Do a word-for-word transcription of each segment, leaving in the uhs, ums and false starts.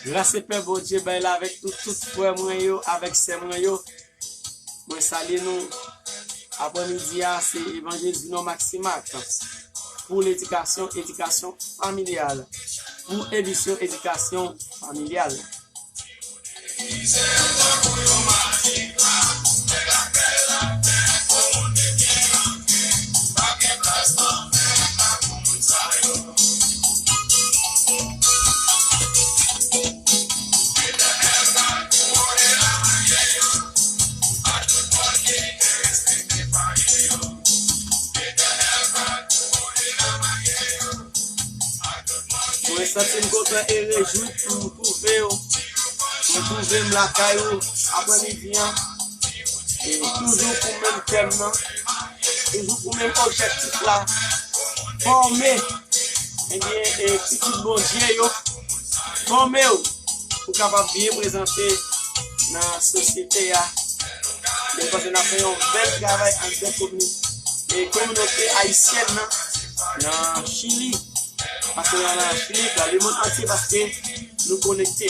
Gras e pè Bondye bay la avèk nou tout, frè mwen yo, avèk sè mwen yo. Mwen salye nou. Aprèmidi a, se Evanjelis Junior Maximac pou ledikasyon, edikasyon familyal, pou emisyon edikasyon familyal. Mwen santi m kontan e rejwi pou m twouve w. Mwen twouve m lakay ou aprèmidi an. E toujou pou menm tèm nan. Toujou pou menm objektif la. Fòme, ebyen, e pitit Bondye yo. Fòme w pou kapab byen prezante nan sosyete a. Mwen panse n ap fè yon bèl travay anndan komini-, e kominote ayisyèn nan, nan Chili. Paske nan, nan Chili, nan lemonn antye, paske nou konekte.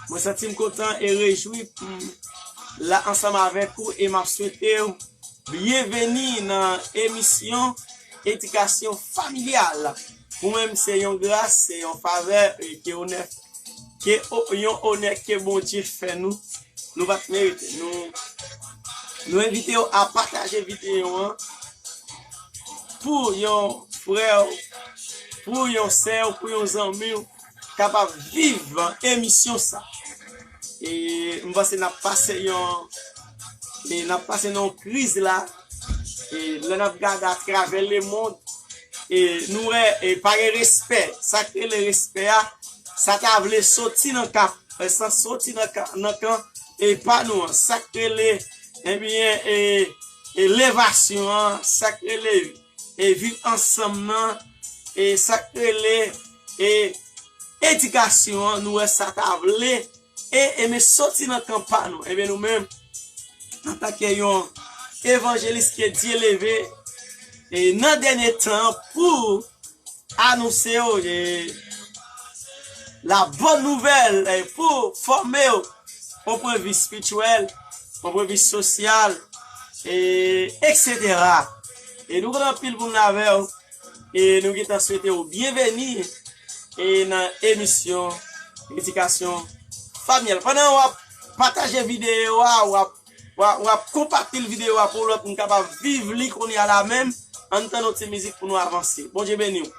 Mwen santi m kontan e rejwi pou m la ansanm avèk ou e m ap swete w byenveni nan emisyon edikasyon familyal. Pou mwen, se yon gras, se yon favè, e ke onè, ke o-, yon onè ke Bondye fè nou. Nou pa t merite. Nou, nou envite w a pataje videyo an pou yon frè w, pou yon sè w, pou yon zanmi w kapab viv emisyon sa. E m panse n ap pase yon, e n ap pase nan yon kriz la. E lè n ap gade atravè lemonn, e nou wè, e pa gen respè. Sa k rele respè a, sa ta vle soti nan ka, e sa soti nan ka, nan kan, e pa nou an. Sa k rele, ebyen, e, e levasyon an, sa k rele, e viv ansanm nan, e sa k rele, e edikasyon an, nou wè sa ta vle, e, e men soti nan kan pa nou. Ebyen nou menm, antanke yon evanjelis ke Dye leve, e nan dènye tan an pou anonse yo, e, la bòn nouvèl, e, pou fòme yo, yon pwennvi espirityèl, yon pwennvi sosyal, e, etsetera. E nou konn anpil moun avè w, e nou gentan swete w byenveni, e nan emisyon edikasyon familyal. Pandan w ap pataje videyo a, w ap, w ap, w ap konpati videyo a pou lòt moun kapab viv li kounye a la menm. Ann tann yon ti mizik pou nou avanse. Bondye beni w.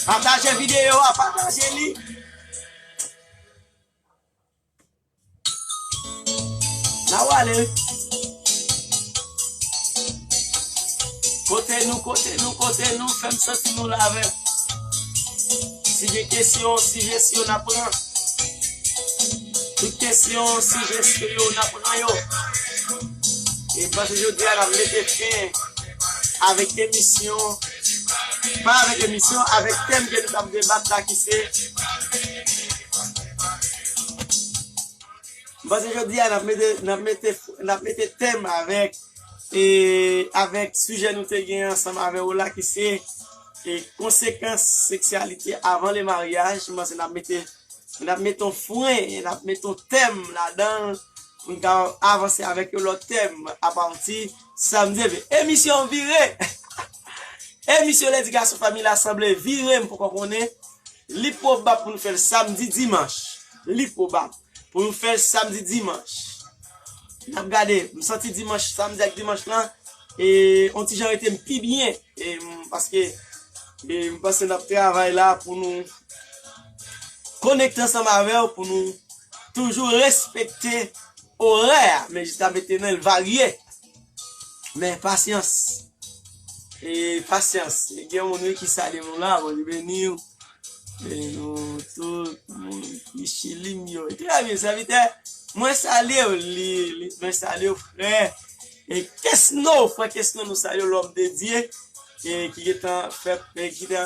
Pataje videyo a, pataje li. N a wale. Kote nou, kote nou, kote nou, fè m santi nou la avè m. Si gen kesyon, sijesyon, n a pran. Tout kesyon, sijesyon yo, n a pran yo. E panse jodi a n ap mete fen avèk emisyon, pa avèk emisyon, avèk tèm ke nou t ap debat la ki se M panse jodi a n ap mete, n ap mete, n ap mete tèm avèk e avèk sijè nou te gen ansanm avè w la ki se e konsekans seksyalite avan le maryaj. M panse n ap mete n ap mete yon fren, n ap mete yon tèm ladan l pou n ka avanse avèk yon lòt tèm apati samdi. Emisyon vire! Emisyon ledikasyon fanmi la sanble vire, m poko konnen. Li pwobab pou nou fè l samdi, dimanch. Li pwobab pou nou fè l samdi, dimanch. N ap gade, m santi dimanch, samdi ak dimanch lan, e, on ti jan rete m pi byen, e, m, paske, e, m panse n ap travay la pou nou konekte ansanm avè w, pou nou toujou respekte orè a, men jiska mentnan l varye. Men pasyans. E pasyans. E gen moun wi ki salye nou la, Bondye beni w. E nou tout moun ki Chili m yo. Trè byen, sèvitè. Mwen salye w, li, li, mwen salye w, frè. E Kesno, frè Kesno, nou salye w, lòm de Dye. E ki gentan fè, e ki te,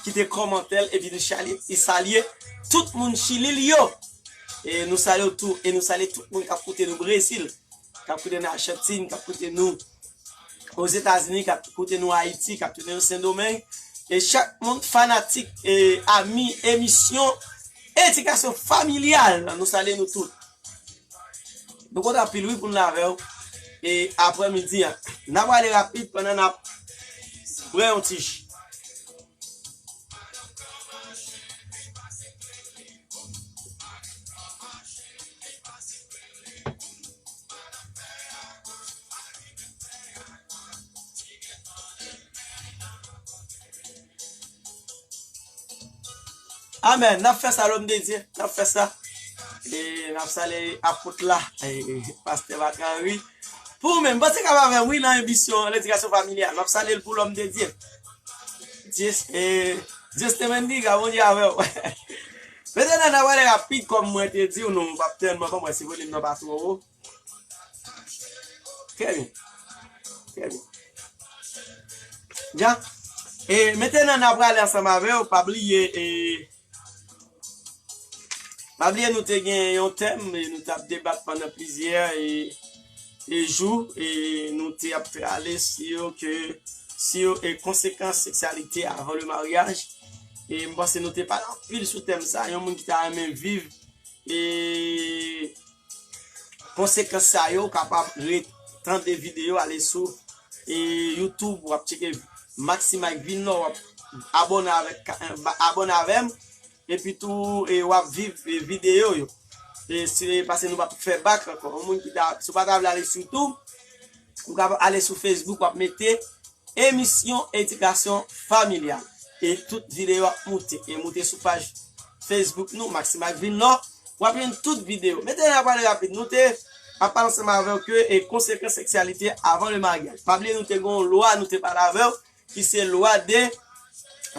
ki te kòmantè l, epi nou salye, e salye tout moun Chili l yo. E nou salye w tou, e nou salye tout moun k ap koute nou Brezil, k ap koute nou Achantin, k ap koute nou Ozetazini, k ap koute nou Ayiti, k ap koute nou Sendomeng. E chak moun fanatik e ami emisyon Edikasyon Familyal, nou salye nou tout. Nou kontan anpil wi pou n la avè w. E aprèmidi a, n ap prale rapid pandan n ap bwè yon ti ji. Amèn. N ap fè sa, lòm de Dye. N ap fè sa. E n ap salye apot la, e, pastè Marc Henry. Pou ou menm, panse k ap avè m, wi, nan emisyon Ledikasyon Familyal. M ap salye l pou lòm de Dye. Dye, e, Dye Stemendiga, Bondye avè w. Mentnan, n ap prale rapid, kòm mwen te di w, nou p ap tèlman, kòm mwen, si volim nan pa twò wo. Trè byen. Trè byen. Dja. E mentnan, n ap prale ansanm avè w, pa bliye, e, pa bliye nou te gen yon tèm, e nou t ap debat pandan plizyè, e, e jou, e nou te ap fè ale si yo ke, si yo, e konsekans seksyalite avan le maryaj. E m panse nou te pale anpil sou tèm sa, yon moun ki ta renmen viv, e konsekans sa yo, ou kapab retande videyo, ale sou, e YouTube, w ap tcheke Maxi Mike Vilnò, w ap abòne avèk, abòne avè m, epi tou, e w ap viv, e, videyo yo. E se, paske nou p ap fè bak ankò. Yon moun ki ta, si w pa ta vle ale sou YouTube, ou kapab ale sou Facebook, w ap mete emisyon Edikasyon Familyal. E tout videyo ap moute. E moute sou paj Facebook nou, Maxi Mike Vilnò. W ap jwenn tout videyo. Mentnan, n ap pale rapid. Nou te ap pale ansanm avè w ke, e, konsekans seksyalite avan le maryaj. Pa bliye, nou te gen yon lwa, nou te pale avè w, ki se lwa de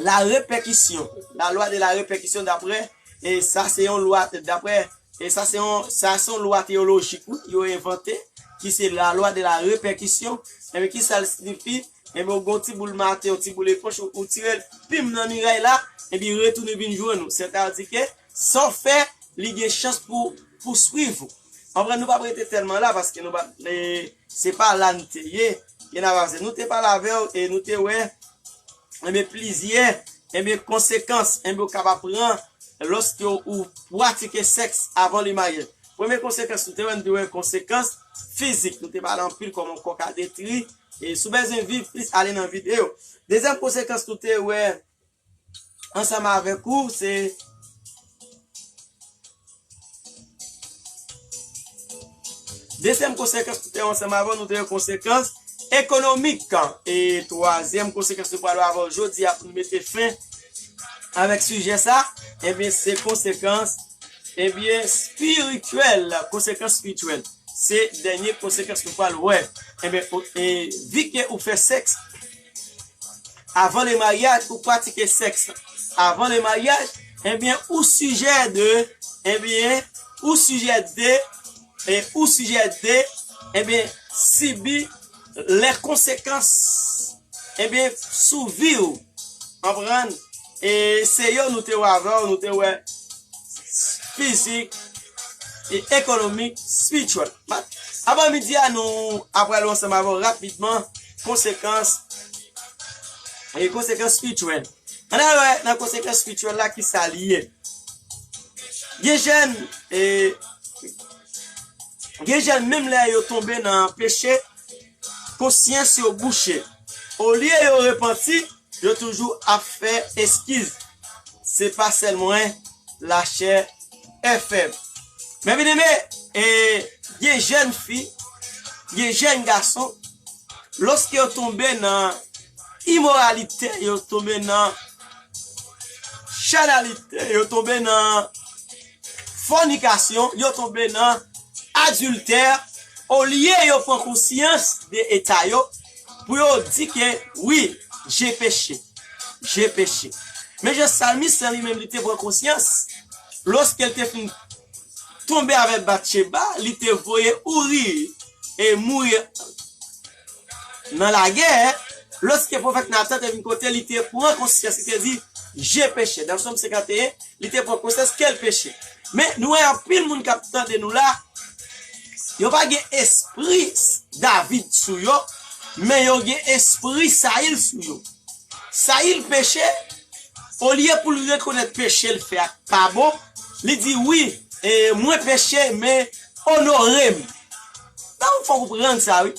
la répétition. La loi de la répétition, daprè, e sa se yon lwa, daprè, e sa se yon, sa se yon lwa teyolojik, wi, yo envante, ki se la loi de la répétition. Enben, ki sa l siyifi? Enben, ou gen yon ti boul maten, yon ti boul eponj, ou, ou tire l, pim, nan miray la, epi retounen vin jwenn ou. Sètadi ke sa w fè, li gen chans pou, pou swiv ou. Anpran, nou p ap rete tèlman la, paske nou p ap, e, se pa la n te ye, e n ap avanse. Nou te pale avè w, e nou te wè, enben, plizyè, enben, konsekans, enben, ou kapab pran lòske ou pratike sèks avan le maryaj. Premye konsekans, nou te wè, nou te wè konsekans fizik. Nou te pale anpil kòman kò ka detwi. E si w bezwen viv plis, ale nan videyo. Dezyèm konsekans, nou te wè ansanm avèk ou, se Dezyèm konsekans nou te wè ansanm avè w, nou te wè konsekans ekonomik. E twazyèm konsekans nou pral wè avè w jodi a pou nou mete fen avèk sijè sa, ebyen, se konsekans, ebyen, espirityèl, konsekans espirityèl. Se dènye konsekans nou pral wè. Ebyen, o-, e, vi ke ou fè sèks avan le maryaj, ou pratike sèks avan le maryaj, ebyen, ou sijè de, ebyen, ou sijè de, e ou sijè de, ebyen, sibi lè konsekans, ebyen, sou vi w. Konprann? E se yo nou te wè avè w, nou te wè fizik, e ekonomik, spiritual. Ma-, Aprè midi a, nou ap pale ansanm avè w rapidman konsekans e konsekans spirityèl. Ann al wè nan konsekans spirityèl la ki sa li ye. Gen jèn e gen jèn menm lè yo tonbe nan peche, konsyans yo bouche. Olye yo repanti, yo toujou ap fè eskiz. Se pa sèl mwen, lachè e fèb. Men byeneme, e, gen jèn fi, gen jèn gason, lòske yo tonbe nan imoralite, yo tonbe nan chanalite, yo tonbe nan fònikasyon, yo tonbe nan adiltè, olye yo pran konsyans de eta yo, pou yo di ke wi, j'ai péché, j'ai péché. Men jan salmis lan li menm li te pran konsyans, lòske l te fin tonbe avèk Batcheba, li te voye Ouri e mouri nan lagè. Lòske pwofèt Natan te vin kote, li te pran konsyans, li te di, j'ai péché. Nan Sòm senkanteyen, li te pran konsyans ke l peche. Men nou wè anpil moun k ap tande nou la, yo pa gen espri David sou yo, men yo gen espri Sayil sou yo. Sayil peche, olye pou l rekonèt peche l fè a pa bon, li di, wi, e, mwen peche, men onore m. Donk, fòk ou konprann sa, wi.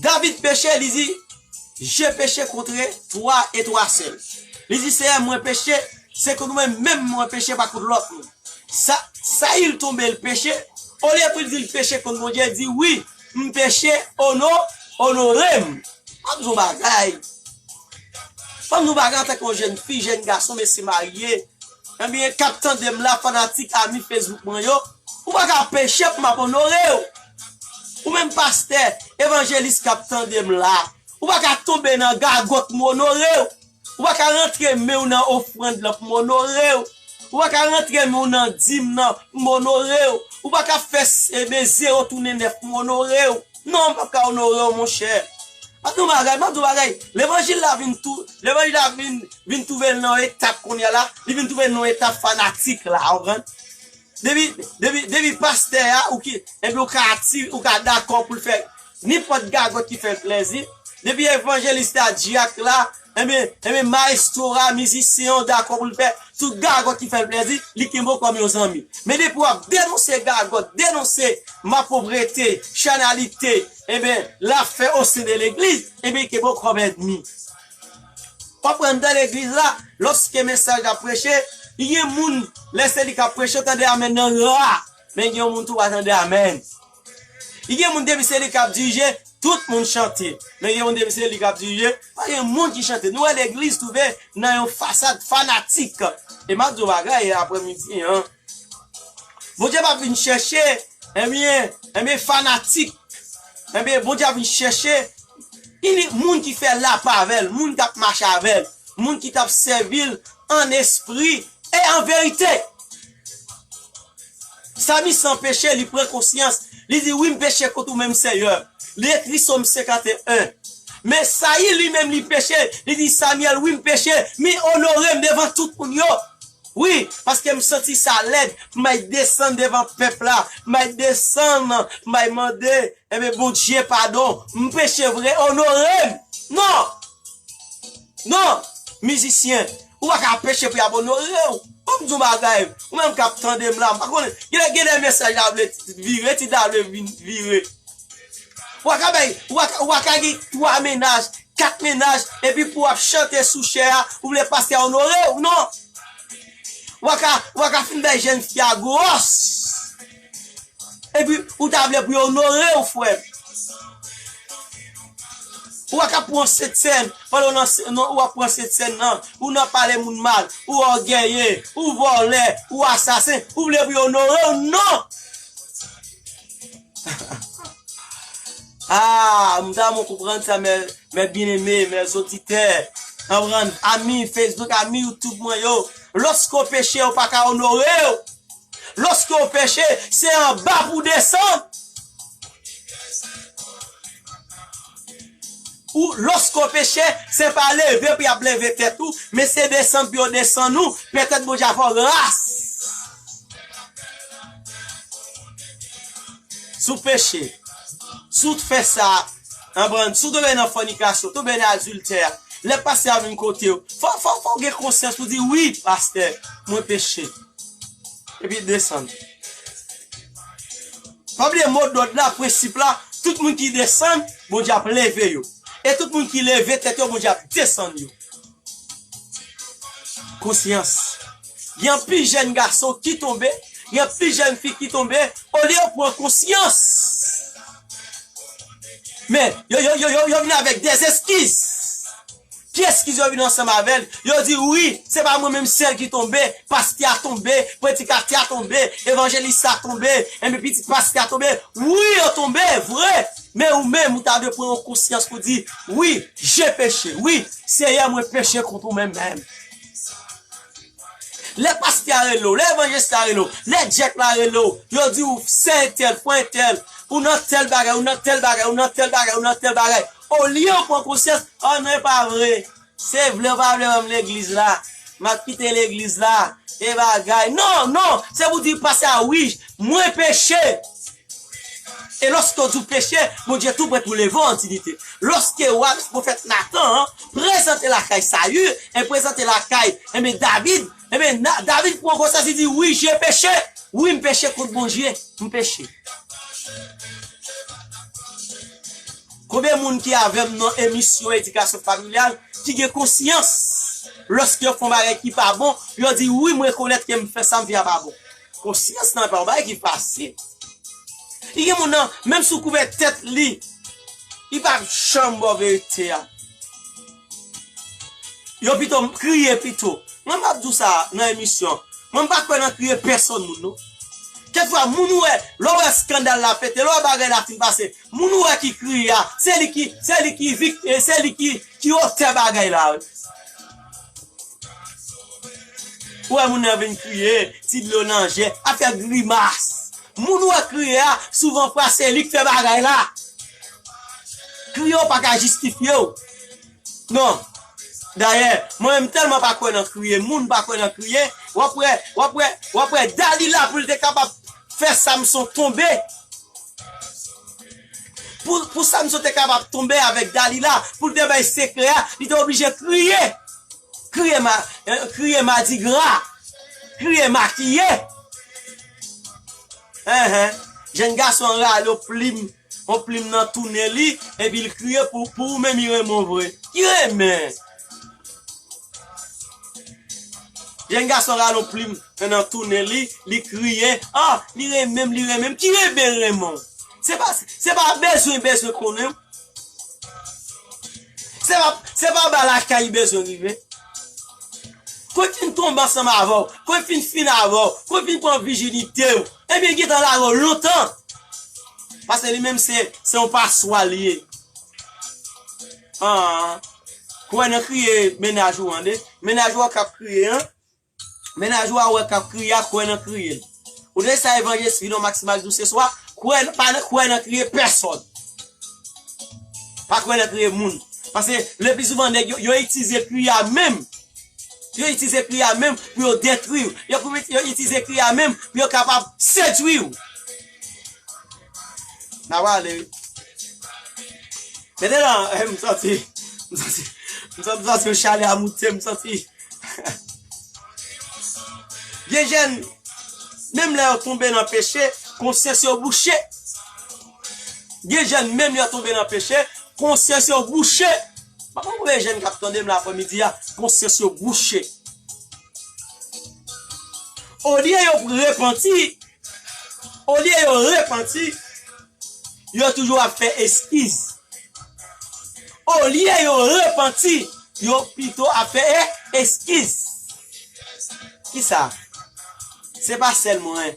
David peche, li di, j'ai péché contre toi et toi seul. Li di, Seyè, mwen peche, se kont ou menm menm mwen peche, pa kont lòt moun. Sa, Sayil tonbe, l peche, olye pou l di l peche kont Bondye, l di, wi, m peche, ono, onore m. M ap di w bagay. Fò m di w bagay antanke yon jèn fi, jèn gason, mesye marye. Ebyen, k ap tande m la, fanatik, ami Facebook mwen yo, ou pa ka peche pou m ap onore w. Ou menm pastè, evanjelis k ap tande m la, ou pa ka tonbe nan gagòt m onore w. Ou pa ka rantre men w nan ofrann lan pou m onore w. Ou pa ka rantre men w nan dim nan pou m onore w. Ou pa ka fè s-, e, men zewo tounen nèf pou m onore w. Non, m p ap ka onore w, monchè. M ap di w bagay, m ap di w bagay. Levanjil la vin tou, levanjil la vin, vin twouve l nan yon etap kounye a la, li vin twouve l nan yon etap fanatik la, w konprann? Depi, depi, depi pastè a, ou ki, epi ou ka atire, ou ka dakò pou l fè nenpòt gagòt ki fè l plèzi. Depi evanjelis la, dyak la, enben, enben, maestro a, mizisyen an dakò pou l fè tout gagòt ki fè l plèzi, li kenbe w kòm yon zanmi. Men depi w ap denonse gagòt, denonse malpwoprete, chanalite, enben, l ap fè o sen de legliz, enben, li kenbe w kòm ènmi. W ap wè anndan legliz la, lòske mesaj la preche, li gen moun, lè se li k ap preche, w tande amèn nan ra. Men gen yon moun tou pa tande amèn. Li gen moun depi se li k ap dirije, tout moun chante. Men gen moun depi se li k ap dirije, pa gen moun ki chante. Nou wè legliz twouve nan yon fasad fanatik. E m ap di w bagay aprè midi an. Bondye p ap vin chèche, ebyen, ebyen fanatik. Ebyen, Bondye ap vin chèche ini-, moun ki fè lapè avè l, moun k ap mache avè l, moun ki t ap sèvi l an espri e an verite. Salmis lan peche, li pran konsyans. Li di, wi, m peche kont ou menm, Seyè. Li ekri Sòm senkanteyen. Men Sayil li menm, li peche. Li di, Samyèl, wi, m peche. Men onore m devan tout moun yo. Wi, paske m santi sa lèd. M bay desann devan pèp la. M bay desann, m bay mande, enben, Bondye padon. M peche vre, onore m. Non! Non, mizisyen, ou pa ka peche pou y ap onore w. Ban m di w bagay, ou menm k ap tande m la, m pa konnen. Gen, gen de mesaj la vle vire, ti ta vle vin vire. Ou pa ka bay, ou pa ka, ou pa ka gen twa mennaj, kat mennaj, epi pou w ap chante sou chè a, ou vle pastè a onore w, non. Ou pa ka, ou pa ka fin bay jèn fi a gwòs. Epi, ou ta vle pou yo onore w, frè m. Ou pa ka pran sentsèn, pandan w nan sen-, non, w ap pran sentsèn nan, ou nan pale moun mal, ou ògèye, ou vòlè, ou asasen, ou vle pou yo onore w, non! Ah, m ta renmen w konprann sa, mè, mè byeneme, mè zoditè. Konprann, ami Facebook, ami YouTube mwen yo. Lòske w peche, ou pa ka onore w. Lòske w peche, se anba pou w desann. Ou, lòske w peche, se pa leve pou y ap leve tèt ou, men se desann pou yo desann ou. Petèt Bondye a fè w gras. Si w peche, Si w t fè sa, anprann, si w tonbe nan fònikasyon, tonbe nan adiltè, lè pastè a vin kote w, fò, fò, fò w gen konsyans pou di, wi, pastè, mwen peche. Epi desann. Pa bliye modòd la, prensip la, tout moun ki desann, Bondye ap leve yo. E tout moun ki leve tèt yo, Bondye ap desann yo. Konsyans. Gen anpil jèn gason ki tonbe, gen anpil jèn fi ki tonbe, olye yo pran konsyans. Men, yo, yo, yo, yo, yo vin avèk dè eskiz. Ki eskiz yo vin ansanm avè l? Yo di, wi, se pa mwen menm sèl ki tonbe, pastè a tonbe, predikatè a tonbe, evanjelis la tonbe, enben pitit pastè a tonbe. Wi, yo tonbe, vre. Men ou menm, ou ta dwe pran yon konsyans pou di, wi, j'ai péché. Wi, Seyè, mwen peche kont ou menm menm. Lè pastè a rele w, lè evanjelis la rele w, lè djèk la rele w, yo di w, sè entèl, frè entèl, ou nan tèl bagay, ou nan tèl bagay, ou nan tèl bagay, ou nan tèl bagay. Olye w pran konsyans, o non, e pa vre. Se vle ou pa vle ban m legliz la, m ap kite legliz la, e bagay. Non, non, se pou di pastè a, wi, mwen peche. E lòske w di w peche, Bondye tou prèt pou leve w an diyite. Lòske wa pwofèt Natan an prezante lakay Sayil, e prezante lakay, enben, David, enben, Na- David pran konsyans, li di, wi, j'ai péché. Wi, m peche kont Bondye. M peche. Konbyen moun ki avè m nan emisyon edikasyon familyal ki gen konsyans lòske yo fè yon bagay ki pa bon, yo di, wi, m rekonèt ke m fè sa m fè a pa bon. Konsyans nan pa yon bagay ki fasil. Li gen moun nan, menm si w koupe tèt li, li p ap janm ba w verite a. Yo pito kriye pito. Mwen m ap di w sa nan emisyon. Mwen m pa kwè nan kriye pèsonn moun non. Kèk fwa moun ou wè, lè w wè eskandal la pete, lè w wè bagay la fin pase, moun ou wè ki kriye a, se li ki, se li ki vik, e se li ki, ki otè bagay la wi. Ou wè moun nan vin kriye, ti dlo nan je, ap fè grimas. Moun ou wè kriye a, souvan fwa se li k fè bagay la. Kriye w pa ka jistifye w. Non. Dayè, mwen menm tèlman pa kwè nan kriye, moun pa kwè nan kriye, w ap wè, w ap wè, w ap wè Dalila pou l te kapab fè Samson tonbe. Pou, pou Samson te kapab tonbe avèk Dalila, pou l te bay sekrè a, li te oblije kriye. Kriye ma, eh, kriye madigra. Kriye makiye. Enhen. Jèn gason an rale yon plim, yon plim nan tounen li, epi l kriye pou, pou ou menm li renmen w vre. Ki renmen? Jèn gason rale yon plim nan tounen li, li kriye. Ah, li renmen m, li renmen m. Ki renmen l renmen w? Se pa, se pa bezwen, bezwen konnen w. Se pa, se pa ba lakay li bezwen rive. Kon l fin tonbe ansanm avè w, kon l fin fin avè w, kon l fin pran vijinite w, ebyen, gentan lage w lontan. Paske li menm se, se yon paswa li ye. Ah, kwè nan kriye mennaj ou an de. Mennaj ou an k ap kriye an. Mennaj ou a wè k ap kriye a, kwè nan kriye l. Ou tande sa evanjelis Filon Maximal di w se swa, kwè, pa nan, kwè nan kriye pèsòn. Pa kwè nan kriye moun. Paske le pli souvan nèg yo, yo itilize kriye a menm. Yo itilize kriye a menm pou yo detwi w. Yo pou yo itilize kriye a menm pou yo kapab sedwi w. N a prale wi. Mete la, eh, m santi, m santi, m santi, m santi yon chalè a moute, m santi. Gen jèn, menm lè yo tonbe nan peche, konsyans yo bouche. Gen jèn, menm lè yo tonbe nan peche, konsyans yo bouche. Pa konn konbyen jèn k ap tande m la aprèmidi a, konsyans yo bouche. Olye yo repanti, olye yo repanti, yo toujou ap fè eskiz. Olye yo repanti, yo pito ap fè e-, eskiz. Kisa? Se pa sèl mwen.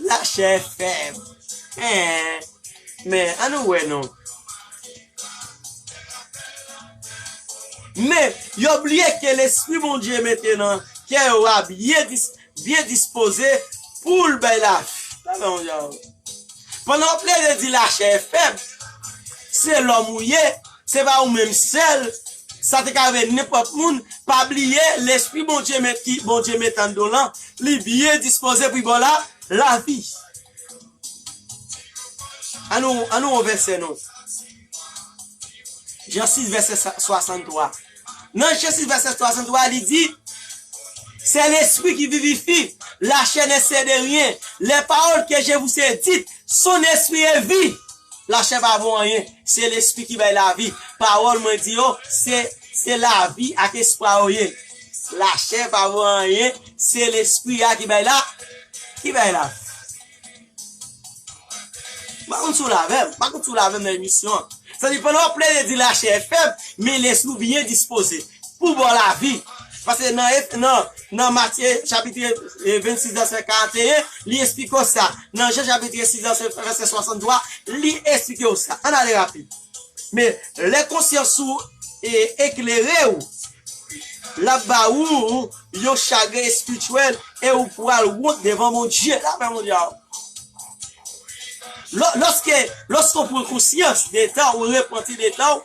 Lachè fèb. Hen. Men, ann nou wè non. Men, yo bliye ke Lespri Bondye mete nan kè yo a byen dis-, byen dispoze pou l bay lavi. Sa fè yon jan. Pandan w plede di lachè fèb, se lòm ou ye, se pa ou menm sèl, sa te ka rive nenpòt moun, pa bliye, Lespri Bondye met ki, Bondye met anndan w lan, li byen dispoze pou l ba w la, lavi. Ann nou, ann nou yon vèsè non. Jan sis vèsè swasanntwa. Nan Jan sis vèsè swasanntwa, li di, c'est l'esprit qui vivifie, la chair ne sert de rien. Les paroles que je vous ai dites sont esprit et vie. Lachè pa vo anyen, se lespri ki bay lavi. Pawòl mwen di yo, se, se lavi ak espwa yo ye. Lachè pa vo anyen, se lespri a ki bay la, ki bay lavi. M pa konn si w la avè m, m pa konn si w la avè m nan emisyon an. Sa di pandan w ap plede di lachè fèb, men lespri w byen dispoze pou ba w lavi. Paske nan, nan, nan Matye chapit vennsis vèsè karanteyen, li esplike w sa. Nan Jan chapit sis vèsè swasanntwa, li esplike w sa. Ann ale rapid. Men lè konsyans ou e, eklere w, l ap ba ou yon chagren espirityèl e ou pral wont devan Bondye. L ap fè Bondye a. Lò-, lòske, lòske w pran konsyans de tan, ou repanti de tan,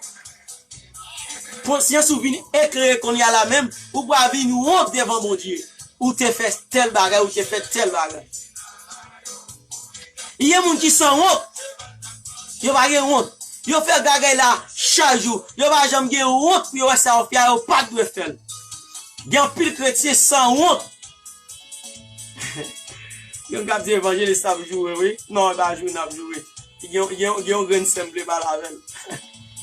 konsyans ou vin eklere kounye a la menm, ou pral vin wont devan Bondye. Ou te fè tèl bagay, ou te fè tèl bagay. Gen moun ki sanwont. Yo pa gen wont. Yo fè bagay la chak jou. Yo pa janm gen wont pou yo wè sa yo fè a, yo pa t dwe fè l. Gen anpil kretyen sanwont. Gen moun k ap di evanjelis ap joure, wi. Non, e pa joure n ap joure. Gen, gen, gen yon grenn sè m vle pale avè l.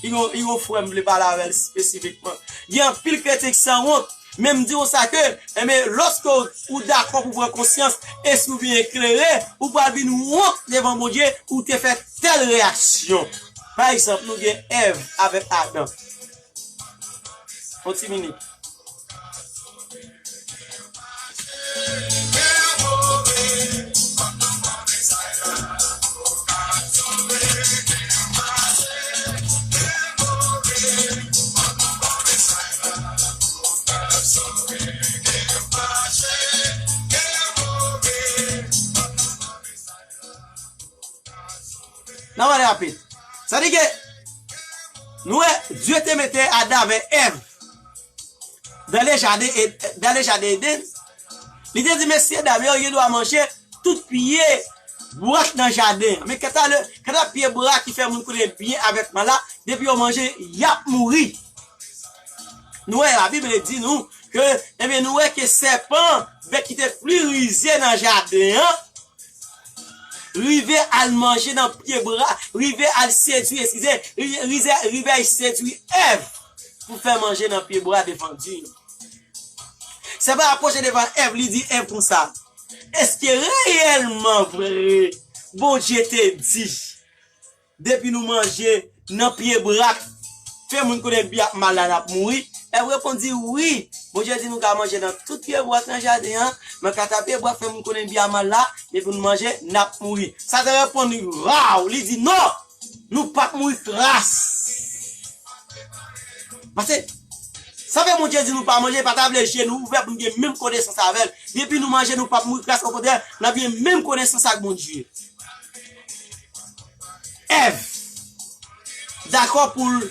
Gen yon, gen yon frè m vle pale avè l espesifikman. Gen anpil kretyen ki sanwont. Men m di w sa ke, enben, lòske w, ou dakò pou pran konsyans, espri w vin eklere, ou pral vin wont devan Bondye, ou te fè tèl reyaksyon. Pa egzanp, nou gen Èv avèk Adan. Yon ti minit. N ap ale rapid. Sa di ke nou wè Dye te mete Adan avè Èv dans le jardin, Ed- dans le jardin Eden. Li te di, mesye dam yo, yo gen dwa manje tout pye bwa k nan jaden an. Men kanta le, kanta pye bwa ki fè moun konnen byen avèk mal la, depi yo manje, y ap mouri. Nou wè, Labib di nou ke, ebyen, nou wè ke sèpan, bèt ki te pli rize nan jaden an, rive al manje nan pye bwa, rive al sedwi, eskize, ri- rize, rive al sedwi Èv pou fè manje nan pye bwa devan Dye. Sèpan apwoche devan Èv, li di Èv konsa, èske reyèlman vre Bondye te di, depi nou manje nan pye bwa k fè moun konnen byen ak mal la, n ap mouri? Èv reponn di, wi, Bondye di nou ka manje nan tout pye bwa k nan jaden an, men kanta pye bwa k fè moun konnen byen ak mal la, depi nou manje, n ap mouri. Satan reponn li, waw, li di, non, nou p ap mouri kras. Paske, sa fè Bondye di nou pa manje, pa ta vle je nou ouvè pou n gen menm konesans avè l. Depi nou manje, nou p ap mouri kras, okontrè, n ap gen menm konesans ak Bondye. Èv dakò pou l,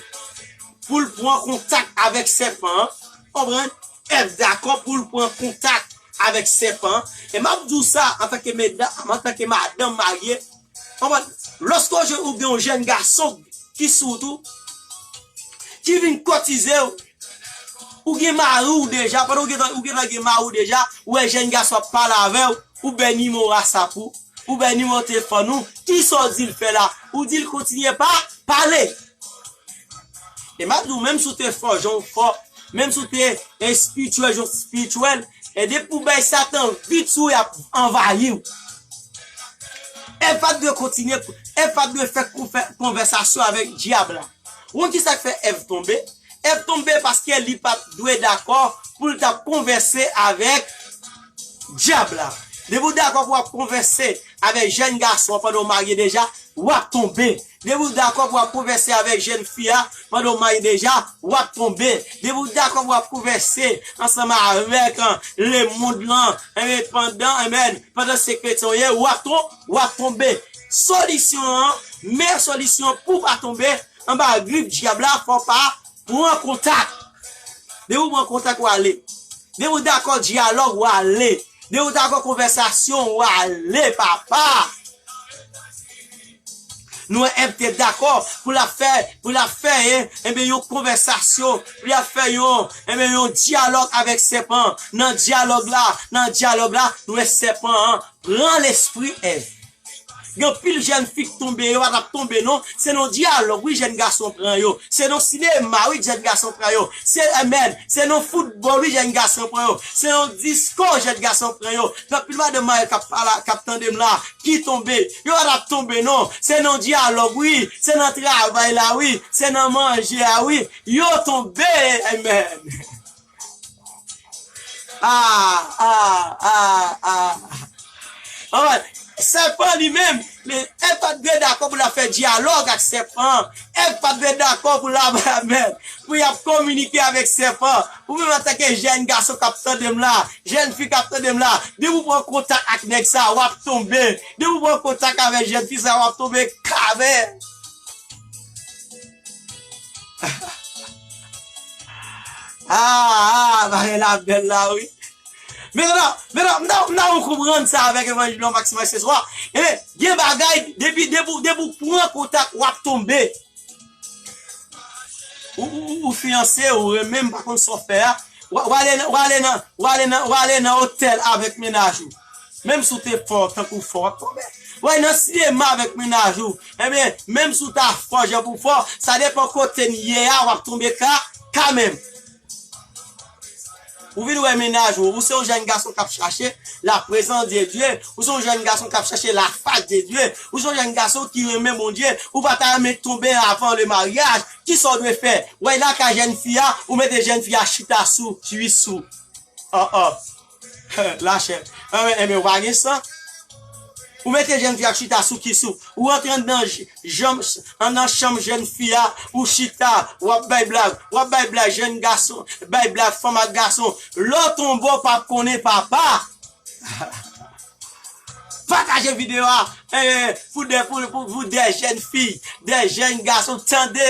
pou l pran kontak avèk sèpan an. Konprann? Èv dakò pou l pran kontak avèk sèpan an. E m ap di w sa antanke medam, antanke madanm marye. Konprann? Lòske w jwenn, ou gen yon jèn gason ki sou w tou, ki vin kòtize w, ou gen mari w deja, pandan w gentan, ou gentan gen mari w deja, ou wè jèn gason ap pale avè w, ou bay nimewo WhatsApp ou, ou bay nimewo telefòn ou, kisa w di l fè la? Ou di l kontinye pa, pale. E m ap di w, menm si w te fò jan w fò, menm si w te espirityèl jan w espirityèl, e depi w bay Satan vit sou w, y ap anvayi w. Èv pa t dwe kontinye, Èv pa t dwe fè konfè- konvèsasyon avèk dyab la. Ou konn kisa k fè Èv tonbe? Èv tonbe paske li pa t dwe dakò pou l t ap konvèse avèk dyab la. Depi w dakò pou w ap konvèse avèk jèn gason an pandan w marye deja, w ap tonbe. Depi w dakò pou w ap konvèse avèk jèn fi a pandan w marye deja, w ap tonbe. Depi w dakò pou w ap konvèse ansanm avèk, an, lemonn lan, enben, pandan, enben, pandan se kretyen w ye, w ap ton- w ap tonbe. Solisyon an, meyè solisyon pou w pa tonbe anba grif dyab la, fò w pa pran kontak. Depi w pran kontak, w ale. Depi w dakò dyalòg, w ale. Depi w dakò konvèsasyon, w ale, papa. Nou wè Èv te dakò pou l ap fè, pou l ap fè, e, enben, yon konvèsasyon, pou l ap fè yon, enben, yon dyalòg avèk sèpan. Nan dyalòg la, nan dyalòg la, nou wè sèpan an pran lespri Èv. Gen anpil jèn fi k tonbe, yo pa t ap tonbe non. Se nan dyalòg, wi, jèn gason pran yo. Se nan sinema, wi, jèn gason pran yo. Se, amèn. Se nan foutbòl, wi, jèn gason pran yo. Se nan disko, jèn gason pran yo. Gen anpil madanm marye k ap pale, k ap tande m la, ki tonbe. Yo pa t ap tonbe non. Se nan dyalòg, wi. Se nan travay la, wi. Se nan manje a, wi. Yo tonbe, amèn. Ah, ah, ah, ah. Alright. Sèpan li menm, li, Èv pa t dwe dakò pou l ap fè dyalòg ak sèpan. Èv pa t dwe dakò pou l ap, amèn, pou y ap kominike avèk sèpan. Ou menm antanke jèn gason k ap tande m la, jèn fi k ap tande m la, depi w pran kontak ak nèg sa, w ap tonbe. Depi w pran kontak avèk jèn fi sa, w ap tonbe kavè. Ah, ah, bagay la bèl la, wi. Mentnan, mentnan, m ta, m ta konprann sa avèk evanjil la, Max Max se swa. E, gen bagay, depi, depi, depi w pran kontak, w ap tonbe. Ou, ou, ou, ou fiyanse, ou renmen, m pa konn sa w fè a. W, w ale nan, w ale nan, w ale nan, w ale nan otèl avèk mennaj ou. Menm si w te fò, tankou fò, w ap tonbe. W ale nan sinema avèk mennaj ou. Ebyen, menm si w ta fò, jan pou fò, sa depann kote n ye a, w ap tonbe ka, kanmenm. Ou vin wè mennaj ou, ou se yon jèn gason k ap chache la prezans de Dye, ou se yon jèn gason k ap chache la fas de Dye, ou se yon jèn gason ki renmen Bondye, ou pa ta renmen tonbe avan le maryaj, kisa w dwe fè? W al lakay jèn fi a, ou mete jèn fi a chita sou kwis ou. Oh, oh. Lachè. Enben, enben, ou pa gen san. Ou mete jèn fi a chita sou kwis ou. Ou rantre anndan j-, janm, anndan chanm jèn fi a, ou chita, w ap bay blag, w ap bay blag jèn gason, bay blag fanm ak gason. Lè w tonbe, w p ap konnen papa. Pataje videyo a, eh, pou de, pou, pou, pou de jèn fi, de jèn gason, tande.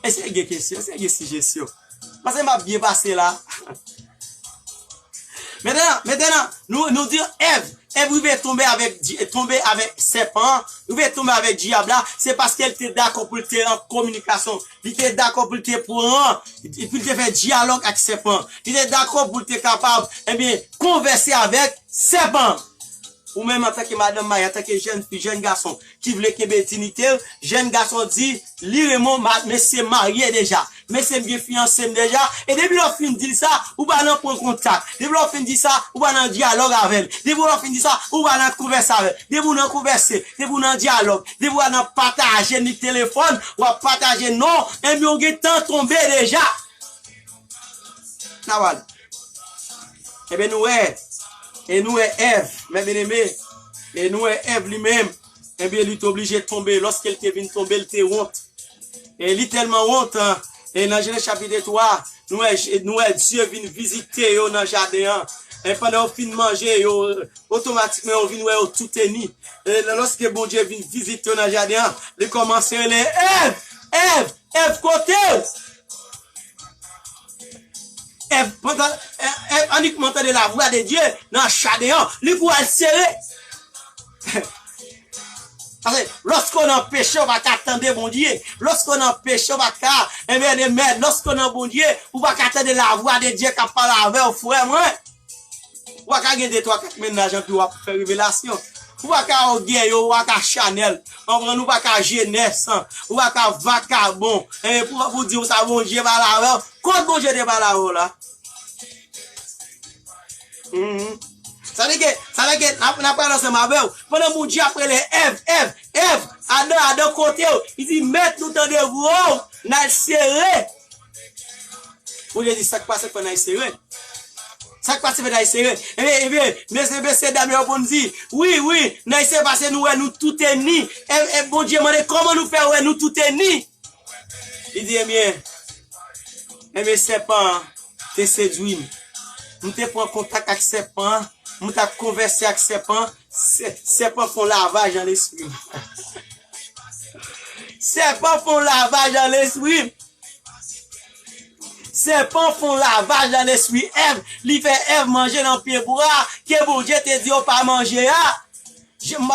Èske gen kesyon? Èske gen sijesyon? Paske m ap byen pase la. Mentnan, mentnan, nou, nou di Èv, Èv rive tonbe avèk, di- tonbe avèk sèpan an, rive tonbe avèk dyab la, se paske l te dakò pou l te an kominikasyon. Li te dakò pou l te pran, pou l te fè dyalòg ak sèpan. Li te dakò pou l te kapab, ebyen, konvèse avèk sèpan. Ou menm antanke madanm marye, antanke jèn fi, jèn gason ki vle kenbe dinite l, jèn gason di, li renmen w, ma- mesye marye deja. Mesye m gen fiyanse m deja. E depi lè w fin di l sa, ou pa nan pran kontak. Depi lè w fin di sa, ou pa nan dyalòg avè l. Depi lè w fin di sa, ou pa nan konvèse avè l. Depi w nan konvèse, depi w nan dyalòg, depi w nan pataje ni telefòn, w ap pataje non, enben w gentan tonbe deja. N a pale. Ebyen, nou wè, e nou wè Èv, mè byeneme, e nou wè Èv li menm, ebyen, li te oblije tonbe. Lòske l te vin tonbe, l te wont. E li tèlman wont, e nan Jenèz chapit twa, nou wè, nou wè Dye vin vizite yo nan jaden an. E pandan yo fin manje, yo, otomatikman, yo vin wè yo touteni. E lòske Bondye vin vizite yo nan jaden an, li kòmanse rele, Èv! Èv! Èv, kote w? Èv, pandan, Èv, Èv anikman tande lavwa de Dye nan jaden an, li kou al sere. Paske lòske w nan peche, w pa ka tande Bondye. Lòske w nan peche, w pa ka, ebyen, emèn, lòske w nan Bondye, ou pa ka tande lavwa de Dye k ap pale avè w, frè mwen. Ou pa ka gen de, twa, kat mennaj anpi w ap fè revelasyon. Ou pa ka Ogè yo, ou pa ka Chanèl. Konprann, ou pa ka Jenès, ou pa ka vakabon. E pou, pou di w sa Bondye pale avè w. Kot Bondye te pale avè w la? Mhm. Sa vle ke, sa vle ke, n ap, n ap pale ansanm avè w. Pandan Bondye ap rele Èv, Èv, Èv, Adan, Adan, kote w? Li di, Mèt, nou tande vwa w, n al sere. Bondye di, sa k pase fò n al sere? Sa k pase fò n al sere? Ebyen, ebyen, mesye, mesye dam yo konn di, wi, wi, n al sere paske nou wè nou touteni. E, e Bondye mande, kòman nou fè wè nou touteni? Li di, ebyen, ebyen, sèpan an te sedwi m. M te pran kontak ak sèpan an, m t ap konvèse ak sèpan an, sè-, sèpan fè yon lavaj nan lespri m. Sèpan fè yon lavaj nan lespri m. Sèpan fè yon lavaj nan lespri Èv, li fè Èv manje nan pyebwa ke Bondye te di yo pa manje a. Je, m,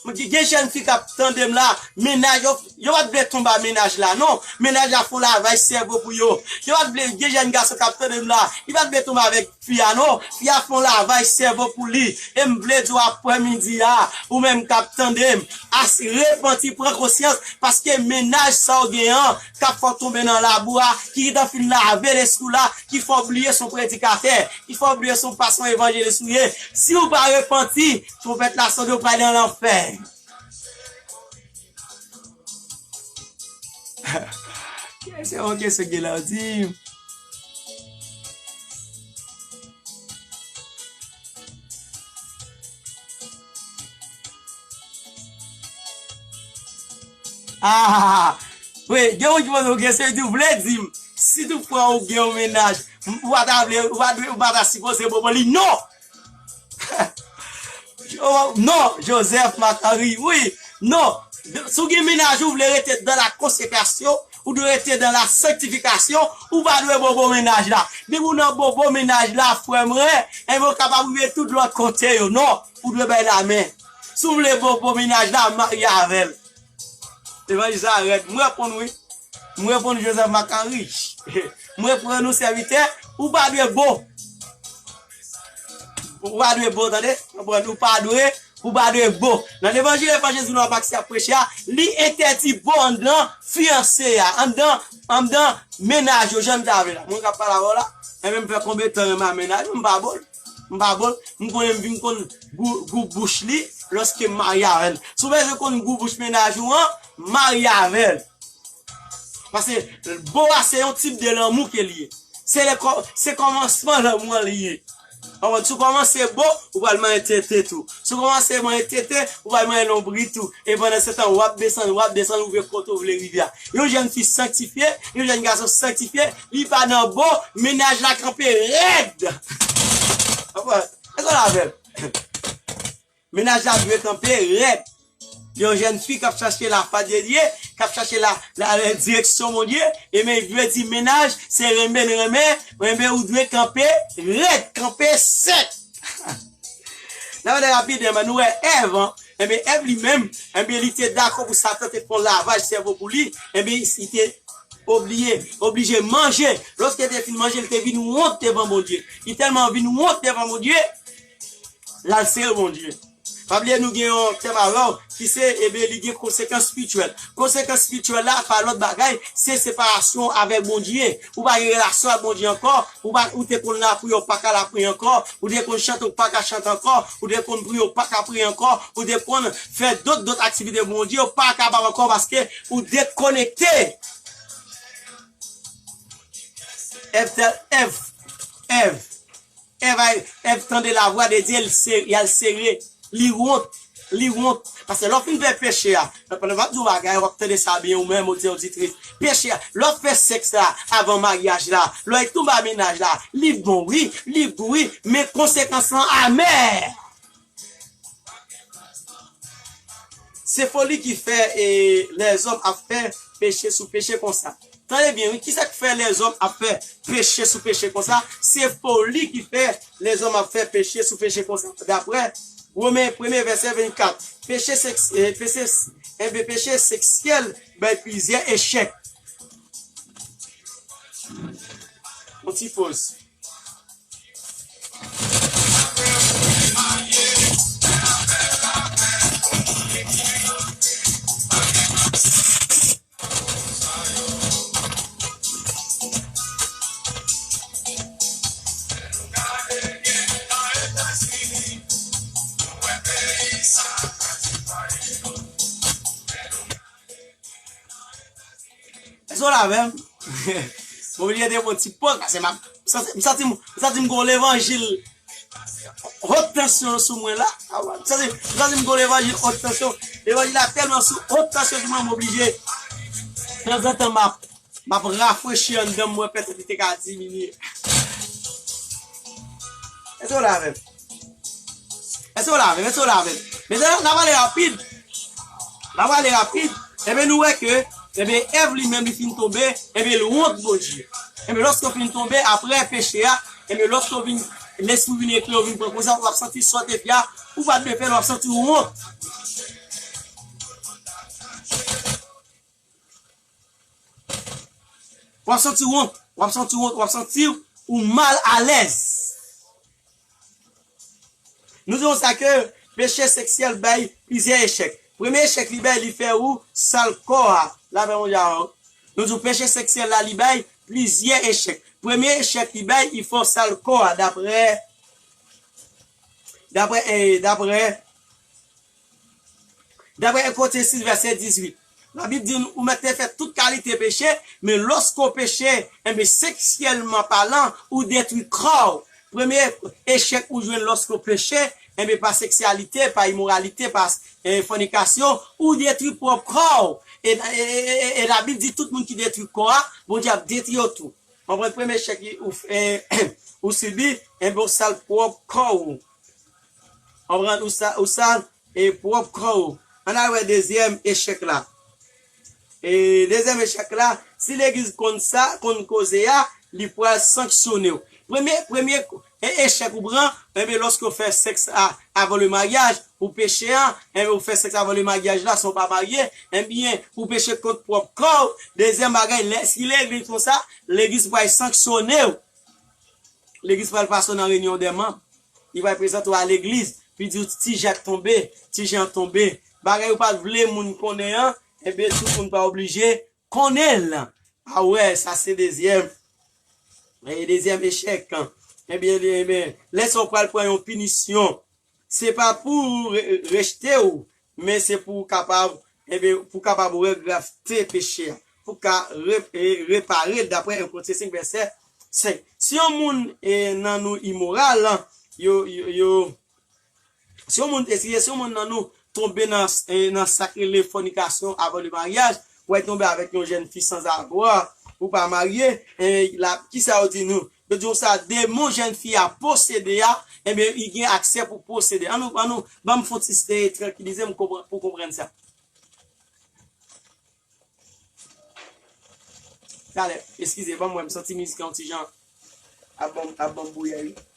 m, gen jèn fi k ap tande m la, mennaj yo, yo pa t vle tonbe a mennaj la, non. Mennaj la fè yon lavaj sèvo pou yo. Yo pa t vle, gen jèn gason k ap tande m la, li pa t vle tonbe avèk fi a, non. Fi a fè yon lavaj sèvo pou li. E m vle di w aprè midi a, ou menm k ap tande m, as, repanti, pran konsyans, paske mennaj sa w gen an, k ap fè w tonbe nan labou a, ki gentan fin lave lespri w la, ki fè w bliye se yon predikatè, ki fè w bliye se yon pastè, yon evanjelis ou ye. Si w pa repanti, twonpèt la sonde, w prale nan lanfè. Kesyon, kesyon gen la, w di. Ah, wi, gen moun ki poze w kesyon, li di, w vle di m, si toutfwa ou gen yon mennaj, ou pa ta vle, ou pa dwe, ou pa ta sipoze bobo li, non! Oh, non, Joseph Marc-Henry, wi, non. Si w gen mennaj ou, vle rete dans la consécration, ou dwe rete dans la sanctification, ou pa dwe bobo mennaj la. Depi w nan bobo mennaj la, frè mwen, enben w kapab rive tout lòt kote yo. Non, ou dwe bay lamen. Si w vle bobo mennaj la, marye avè l. Evanjelis la rèd. M reponn wi. M reponn Joseph Marc-Henry. M reponn ou sèvitè, ou pa dwe bo. Ou pa dwe bo, tande? Konprann? Ou pa dwe, ou pa dwe bo. Nan levanjil Evanjil Zoulo Maxi ap preche a, li entèdi bo anndan fiyanse a, anndan, anndan mennaj yo, jan n ta vle la. Mwen k ap pale avè w la, enben m fè konbyen tan renmen a mennaj mwen, m pa bo l. M pa bo l. M konnen m vin konn gou, gou bouch li lòske m marye avè l. Si w bezwen konn gou bouch mennaj ou an, marye avè l. Paske bo a se yon tip de lanmou ke li ye. Se le kò-, se kòmansman lanmou an li ye. Konprann? Si w kòmanse bo, ou pral manyen tete tou. Si w kòmanse manyen tete, ou pral manyen lonbrit tou. E pandan se tan, w ap desann, w ap desann, ou rive kote w vle rive a. Yon jèn fi sanktifye, yon jèn gason sanktifye, li pa nan bo, mennaj la kanpe rèd. Konprann? Èske w la avè m? Mennaj la dwe kanpe rèd. Yon jèn fi k ap chache la fwa de Dye, k ap chache la, la, la direksyon Bondye, ebyen, vle di mennaj, se renmen n renmen, renmen ou dwe kanpe rèd, kanpe sèk. N ap ale rapid, enben, nou wè Èv, an. Enben, Èv li menm, enben, li te dakò pou Satan te fè yon lavaj sèvo pou li, enben, li te obliye, oblije manje. Lòske li te fin manje, li te vin wont devan Bondye. Li tèlman vin wont devan Bondye, l al sere Bondye. Pa bliye nou gen yon tèm avè w ki se, ebyen, li gen konsekans espirityèl. Konsekans espirityèl la, pa lòt bagay, se separasyon avèk Bondye. Ou pa gen relasyon ak Bondye ankò, ou pa, ou te konn lapriyè, ou pa ka lapriyè ankò, ou te konn chante, ou pa ka chante ankò, ou te konn priye, ou pa ka priye ankò, ou te konn fè dòt, dòt aktivite Bondye, ou pa kapab ankò paske ou dekonekte. Èv, Èv, Èv. Èv, Èv tande lavwa de Dye, li se-, y al sere, li wont, li wont. Paske lè w fin fè peche a, pandan m ap di w bagay, w ap tande sa byen ou menm, oditè, oditris. Peche a, lè w fè sèks la avan maryaj la, lè w tonbe a mennaj la, li bon wi, li gou wi, men konsekans lan amè. Se foli ki fè, e, lèzòm ap fè peche sou peche konsa. Tande byen, wi, kisa k fè lèzòm ap fè peche sou peche konsa? Se foli ki fè lèzòm ap fè peche sou peche konsa. Daprè Women premye vèsè vennkat, peche sèks-, e, peche, enben, peche seksyèl bay plizyè echèk. Yon ti poz. Èske w la avè m? M oblije te pran ti pòz, paske m ap, m santi, m santi m, m santi m gon levanjil haute tension sou mwen la. M santi, m santi m gon levanjil haute tension. Levanjil la tèlman sou haute tension sou mwen, m oblije. Tanzantan, m ap, m ap rafrechi anndan m, mwen pètèt li te ka diminye. Èske w la avè m? Èske w la avè m? Èske w la avè m? Mezanmi, n ap ale rapid. N ap ale rapid. Ebyen, nou wè ke, ebyen, Èv li menm, li fin tonbe, ebyen, l wont Bondye. Ebyen, lòske w fin tonbe, aprè peche a, ebyen, lòske w vin lespri vin eklè, ou vin pran konsyans, w ap santi sa w te fè a, ou pa t dwe fè l, w ap santi w wont. W ap santi w wont, w ap santi w wont, w ap santi w mal alèz. Nou di konsa ke peche seksyèl bay plizyè echèk. Premye echèk li bay, li fè ou sal kò a. Lapè Bondye avè w. Nou di w peche seksyèl la, li bay plizyè echèk. Premye echèk li bay, li fè w sal kò a, daprè, daprè, eh, daprè, daprè Korinti sis, vèsè dizuit. Labib di nou, ou mèt te fè tout kalite peche, men lòske w peche, enben, seksyèlman palan, ou detwi kò w. Premye echèk ou jwenn lòske w peche, enben, pa seksyalite, pa imoralite, pa, eh, fònikasyon, ou detwi pwòp kò w. E, e, e, e, e Labib di tout moun ki detwi kò a, Bondye ap detwi yo tou. Konprann premye echèk ou, eh, ou sibi, enben, ou sal pwòp kò w. Konprann ou sa, ou sa, e pwòp kò w. Ann al wè dezyèm echèk la. E dezyèm echèk la, si legliz konn sa, konn koze a, li pral sanksyone w. Premye, premye, e, echèk ou pran, enben, lòske w fè sèks a, avan le maryaj, ou peche an, enben, ou fè sèks avan le maryaj la, san w pa marye, enben, ou peche kont pwòp kò w. Dezyèm bagay, lè, si legliz konn sa, legliz pral sanksyone w. Legliz pral pase nan reyinyon dè manm. Li pral prezante w a legliz. Li di w, "Ti Jak tonbe, Ti Jan tonbe." Bagay ou pa t vle moun konnen an, enben, tout moun pa oblije konnen l. A wè, sa se dezyèm, e dezyèm echèk. Enben, enben, lè sa w pral pran yon pinisyon. Se pa pou re-, rejte w, men se pou w kapab, enben, pou w kapab regrafte peche a, pou w ka re-, e, repare l, daprè en Korinti senk, vèsè senk. Si yon moun, e, nan nou imoral, yo, yo, yo, si yon moun, eskize, si yon moun nan nou tonbe nan, e, nan sa k rele fònikasyon avan le maryaj, w tonbe avèk yon jèn fi sanzavwa, ou pa marye, e, la, kisa yo di nou? Yo di konsa, demon jèn fi a posede a, enben, li gen aksè pou posede. Ann nou, ann nou, ban m fon ti, e, trankilize m konpran-, pou konprann sa. Talè, eskize, ban m wè, m santi mizik an yon ti jan ap ban m, ap ban m bouyay, wi.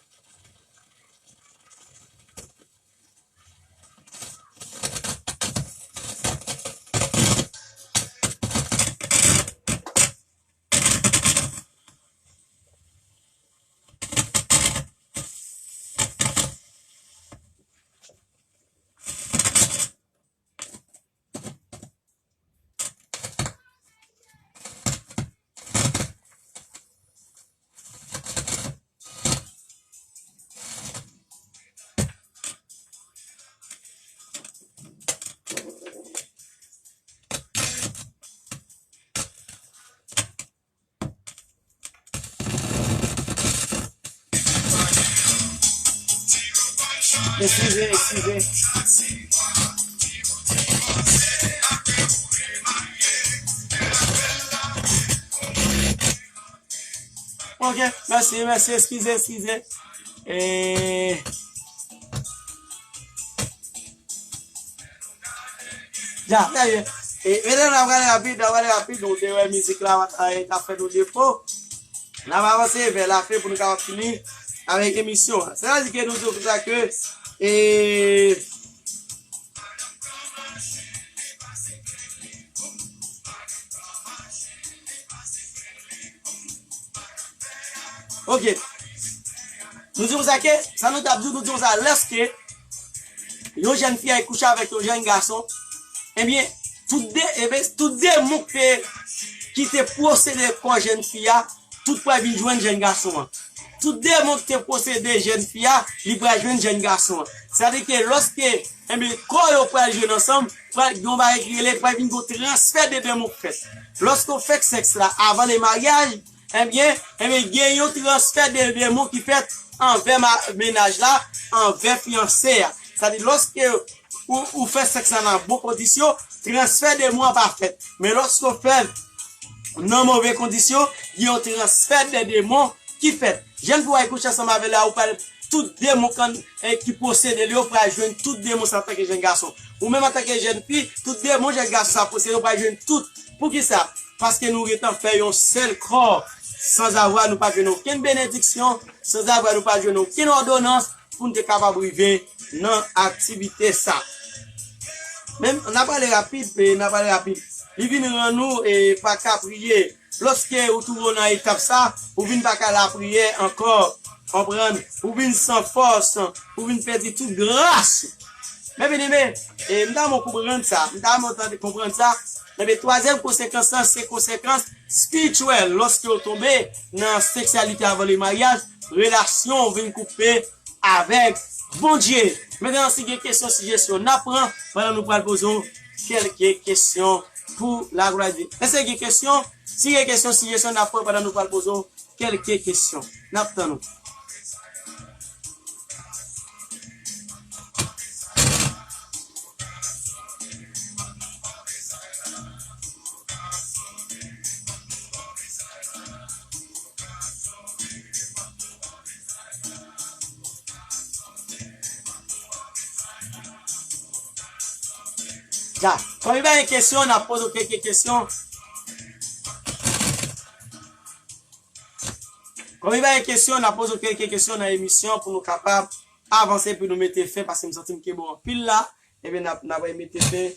Eskize, eskize. Ok, mèsi, mèsi, eskize, eskize. E, Ya, sa ye. E, medam, n ap prale rapid, n ap prale rapid. Nou te wè mizik la, e, t ap fè nou defo. N ap avanse vè lafen pou nou kapab fini avèk emisyon an. Sètadi ke nou di w konsa ke, e, Ok. Nou di konsa ke, sa nou t ap di, nou di konsa, lèske yon jèn fi al kouche avèk yon jèn gason, ebyen, tout de, ebyen, tout demon ki te, ki te posede kò jèn fi a, tout pral vin jwenn jèn gason an. Tout demon ki te posede jèn fi a, li pral jwenn jèn gason an. Sètadi ke lòske, ebyen, kò yo pral jwenn ansanm, pral gen yon bagay ki rele, pral vin gen yon transfè de demon k fèt. Lòske w fè sèks la avan le maryaj, ebyen, ebyen, gen yon transfè de demon ki fèt anvè ma-, mennaj la, anvè fiyanse a. Sètadi, lòske ou, ou fè sèks la nan bon kondisyon, transfè demon an pa fèt. Men lòske w fè l nan move kondisyon, gen yon transfè de demon ki fèt. Jèn fi w al kouche ansanm avè l la, ou pral, tout demon kan, e, ki posede li yo pral jwenn tout demon sa antanke jèn gason. Ou menm antanke jèn fi, tout demon jèn gason sa posede yo pral jwenn tout. Poukisa? Paske nou gentan fè yon sèl kò. sanzavwa nou pa jwenn okenn benediksyon, sanzavwa nou pa jwenn okenn òdonans pou n te kapab rive nan aktivite sa. Men, n ap pale rapid, e, n ap pale rapid. Li vin rann nou, e, pa ka priye. Lòske ou twouve w nan etap sa, ou vin pa ka lapriyè ankò, konprann? Ou vin san fòs, ou vin pèdi tout gras. Men byeneme, e, m ta renmen w konprann sa, m ta renmen w tande konprann sa. Ebyen, twazyèm konsekans lan, se konsekans espirityèl. Lòske w tonbe nan seksyalite avan le maryaj, relasyon w vin koupe avèk Bondye. Mentnan, si gen kesyon, sijesyon, n ap pran pandan nou pral poze w kèlke kesyon pou laglwa de Dye. Èske gen kesyon? Si gen kesyon, sijesyon, n ap pran pandan nou pral poze w kèlke kesyon. N ap tann ou. Ya, kòm li pa gen kesyon, n ap poze w kèlke kesyon. Kòm li pa gen kesyon, n ap poze w kèlke kesyon nan emisyon pou nou kapab avanse, pou nou mete fen, paske m santi m kenbe w anpil la. Ebyen, n ap, n ap mete fen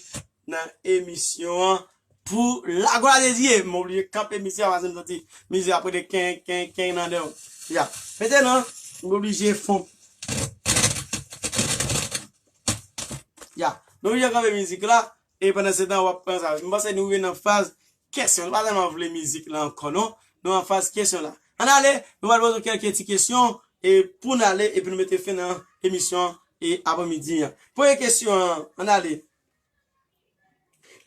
nan emisyon an pou laglwa de Dye. M oblije kanpe mizik la, paske m santi mizik la pote ken, ken, ken nan dèyè w. Ya. Mentnan, m oblije fon. Ya. M oblije kanpe mizik la. E pandan se tan, w ap pran sa. M panse nou rive nan faz kesyon. Nou pa tèlman vle mizik la ankò, non. Nou an faz kesyon la. Ann ale, nou pral poze w kèlke ti kesyon, e pou n ale, epi nou mete fen nan emisyon, e aprèmidi an. Premye kesyon an, ann ale.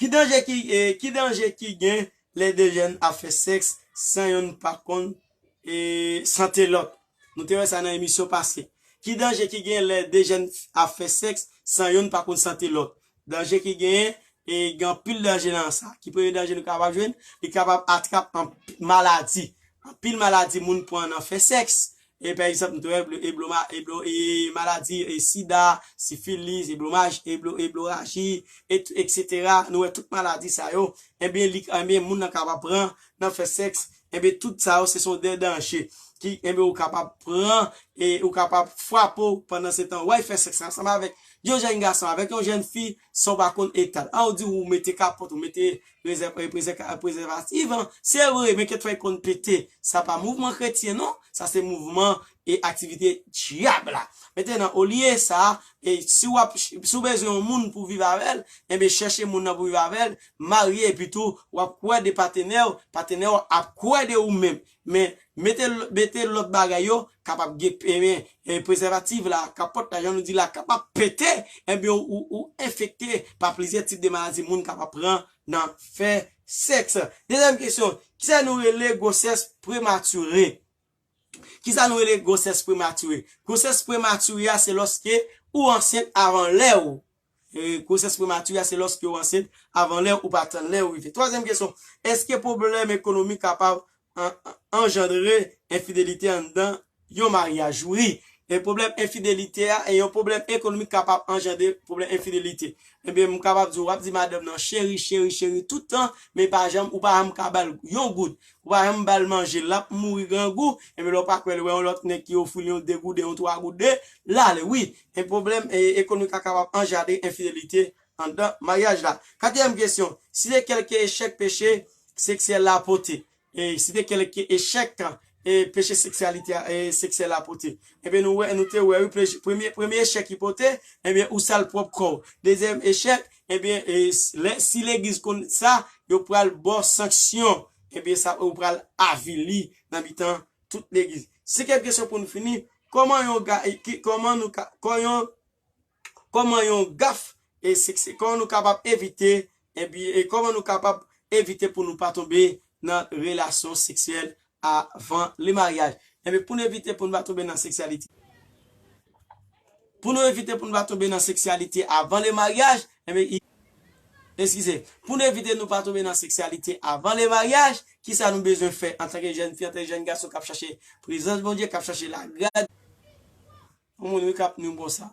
Ki danje ki, e, ki danje ki gen lè de jèn ap fè sèks san youn pa konn, e, sante lòt? Nou te wè sa nan emisyon pase. Ki danje ki gen lè de jèn ap fè sèks san youn pa konn sante lòt? Danje ki genyen, e gen anpil danje nan sa. Ki premye danje nou kapab jwenn? Li kapab atrap an maladi. Anpil maladi moun pran nan fè sèks. E pa egzanp, nou te wè eblo-, ebloma-, eblo-, e maladi, e sida, sifilis, eblomaj-, eblo-, ebloraji, et, etsetera. Nou wè tout maladi sa yo. Ebyen, li, ebyen, moun nan kapab pran nan fè sèks. Ebyen, tout sa yo, se son de danje ki, ebyen, ou kapab pran e ou kapab frape w pandan se tan w al fè sèks ansanm avèk yon jèn gason, avèk yon jèn fi, san w pa konn eta l. An, ou di ou mete kapòt, ou mete prezè-, e prezè-, prezèvatif, an. Se vre, men kètfwa li konn pete. Sa pa mouvman kretyen, non. Sa se mouvman e aktivite dyab la. Mentnan, olye sa, e si w ap, si w bezwen yon moun pou viv avè l, enben, chèche moun nan pou viv avè l, marye, epi tou, w ap kwè de patenè w, patenè w ap kwè de ou menm. Men, mete, mete lòt bagay yo, kapab gen, enben, e prezèvatif la, kapòt la, jan nou di la, kapab pete, enben, ou, ou, ou enfekte pa plizyè tip de maladi moun kapab pran nan fè sèks. Dezyèm kesyon, kisa nou rele gwosès prematire? Kisa nou rele gwosès prematire? Gwosès prematire a, se lòske ou ansent avan lè w. E, gwosès prematire a, se lòske ou ansent avan lè w, ou pa tann lè w rive. Twazyèm kesyon, èske pwoblèm ekonomik kapab an-, an-, anjandre enfidelite anndan yon maryaj? Wi. E pwoblèm enfidelite a, e yon pwoblèm ekonomik kapab anjandre pwoblèm enfidelite. Ebyen, m kapab di w, w ap di madanm nan, cheri, cheri, cheri, tout tan, men pa janm, ou pa janm ka ba l yon goud. Ou pa janm ba l manje, l ap mouri grangou, ebyen, lè w pa kwè l, wè yon lòt nèg ki ofri l yon de gouden, yon twa gouden, l ale, wi. E pwoblèm, e, ekonomik la kapab anjandre enfidelite anndan maryaj la. Katriyèm kesyon, site kèlke echèk peche seksyèl la pote. E site kèlke echèk, e, peche seksyalite a, e, seksyèl la pote. Ebyen, nou wè, nou te wè, wi, peche, premye, premye echèk ki pote, ebyen, ou sal pwòp kò w. Dezyèm echèk, ebyen, e, s-, lè, si legliz konn sa, yo pral ba w sanksyon. Ebyen, sa, ou pral avili nan mitan tout legliz. Senkyèm kesyon pou nou fini, kòman yon ga-, e, ki, kòman nou ka, kò-, yon kòman yon gaf, e, seksye-, kòman nou kapab evite, epi, e kòman nou kapab evite pou nou pa tonbe nan relasyon seksyèl avan le maryaj? Ebyen, pou nou evite pou nou pa tonbe nan seksyalite. Pou nou evite pou nou pa tonbe nan seksyalite avan le maryaj, ebyen, i-, eskize, pou nou evite nou pa tonbe nan seksyalite avan le maryaj, kisa nou bezwen fè antanke jèn fi, antanke jèn gason k ap chache prezans Bondye, k ap chache lagra-, yon moun wi k ap nou bon sa.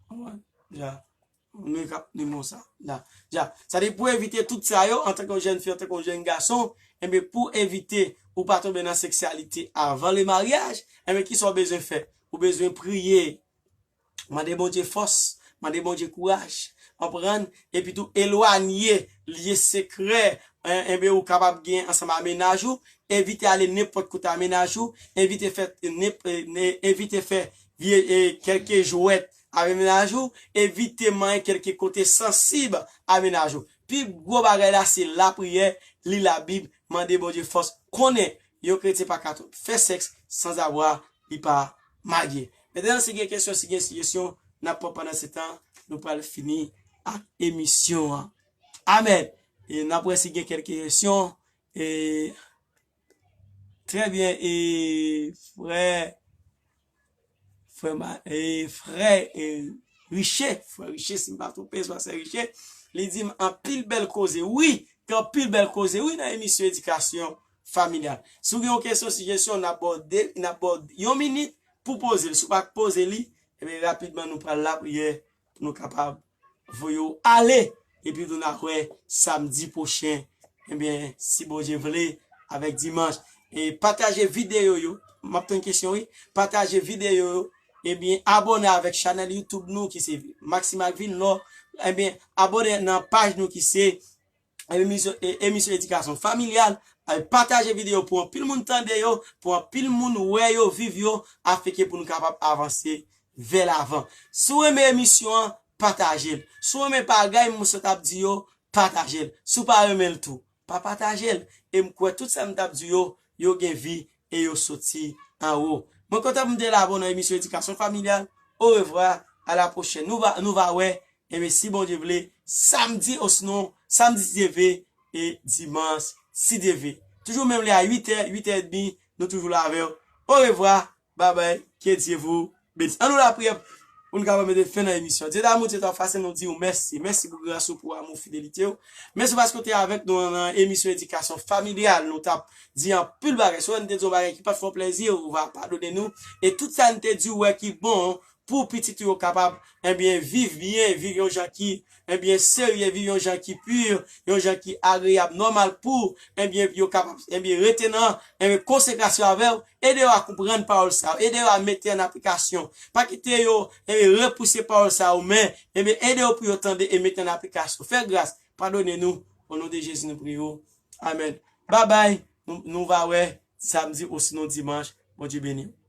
Konprann? Ja. Nou ka, nou bon sa. La. Ja. Sa di pou evite tout sa yo, antanke yon jèn fi, antanke yon jèn gason, enben pou evite ou pa tonbe nan seksyalite avan le maryaj, enben kisa w bezwen fè? Ou bezwen priye, mande Bondye fòs, mande Bondye kouraj, konprann, epi tou elwanye lye sekrè, en, enben ou kapab gen ansanm a mennaj ou, evite ale nenpòt kote a mennaj ou, evite fè nenp-, e, ne-, evite fè vye, e, kèlke jwèt avè mennaj ou, evite manyen kèlke kote sansib a mennaj ou. Pi gwo bagay la se lapriyè, li Labib, mande Bondye fòs, konnen yon kretyen pa ka fè sèks sanzavwa li pa marye. Mentnan, si gen kesyon, si gen sijesyon, n ap pran pandan se tan, nou pral fini ak emisyon an. Amèn. E n ap wè si gen kèlke kesyon. E, trè byen, e, frè, frè, Ma- e, frè, e, Riche, frè Riche, si m pa twonpe, se pastè Riche, li di m anpil bèl koze. Wi, gen anpil bèl koze, wi, nan emisyon edikasyon familyal. Si w gen yon kesyon, sijesyon, n abòde, n abòde yon minit pou poze l. Si w pa poze li, ebyen, rapidman, nou pral lapriyè pou nou kapab voye w ale. Epi tou n a wè samdi pwochen, ebyen, si Bondye vle, avèk dimanch. E pataje videyo yo. M ap tann kesyon, wi. Pataje videyo yo. Ebyen, abòne avèk chanèl YouTube nou ki se Maxime ak Vilnò. Ebyen, abòne nan paj nou ki se emisyon, e, emisyon edikasyon familyal. E, pataje videyo pou anpil moun tande yo, pou anpil moun wè yo, viv yo, afenke pou nou kapab avanse vè lavan. Si w renmen emisyon an, pataje l. Si w renmen bagay moun sa t ap di yo, pataje l. Si w pa renmen l tou, pa pataje l. E m kwè tout sa m t ap di yo, yo gen vi e yo soti anwo. Mwen kontan pou m te la avè w nan emisyon edikasyon familyal. Orevwa, a la pwochèn. Nou va, nou va wè, enben, si Bondye vle, samdi osinon, samdi si Dye vle, e dimanch, si Dye vle. Toujou menm lè a uit è, uit è edmi, nou toujou la avè w. Orevwa, babay, ke Dye vou beni. An nou lapriyè pou nou kapab mete fen nan emisyon. Dye damou, Dye twa fasil, nou di w mèsi. Mèsi pou gras ou, pou amou, fidelite w. Mèsi paske w te avèk nou nan emisyon edikasyon familyal. Nou t ap di anpil bagay. Si w wè n te di yon bagay ki pa t fè w plezi, ou va padone nou. E tout sa n te di w wè ki bon pou pitit ou yo kapab, enbyen, viv byen, viv yon jan ki, enbyen, serye, viv yon jan ki pi, yon jan ki agreyab, nòmal pou, enbyen, yo kapab, enbyen, rete nan, enbyen, konsekrasyon avè w. Ede yo a konprann pawòl sa yo. Ede yo a mete an aplikasyon. Pa kite yo, enbyen, repouse pawòl sa yo, men, enbyen, ede yo pou yo tande e mete an aplikasyon. Fè gras, padone nou. O non de Jezi, nou priye w. Amèn. Babay. Nou, nou va wè samdi osinon dimanch. Bondye beni w.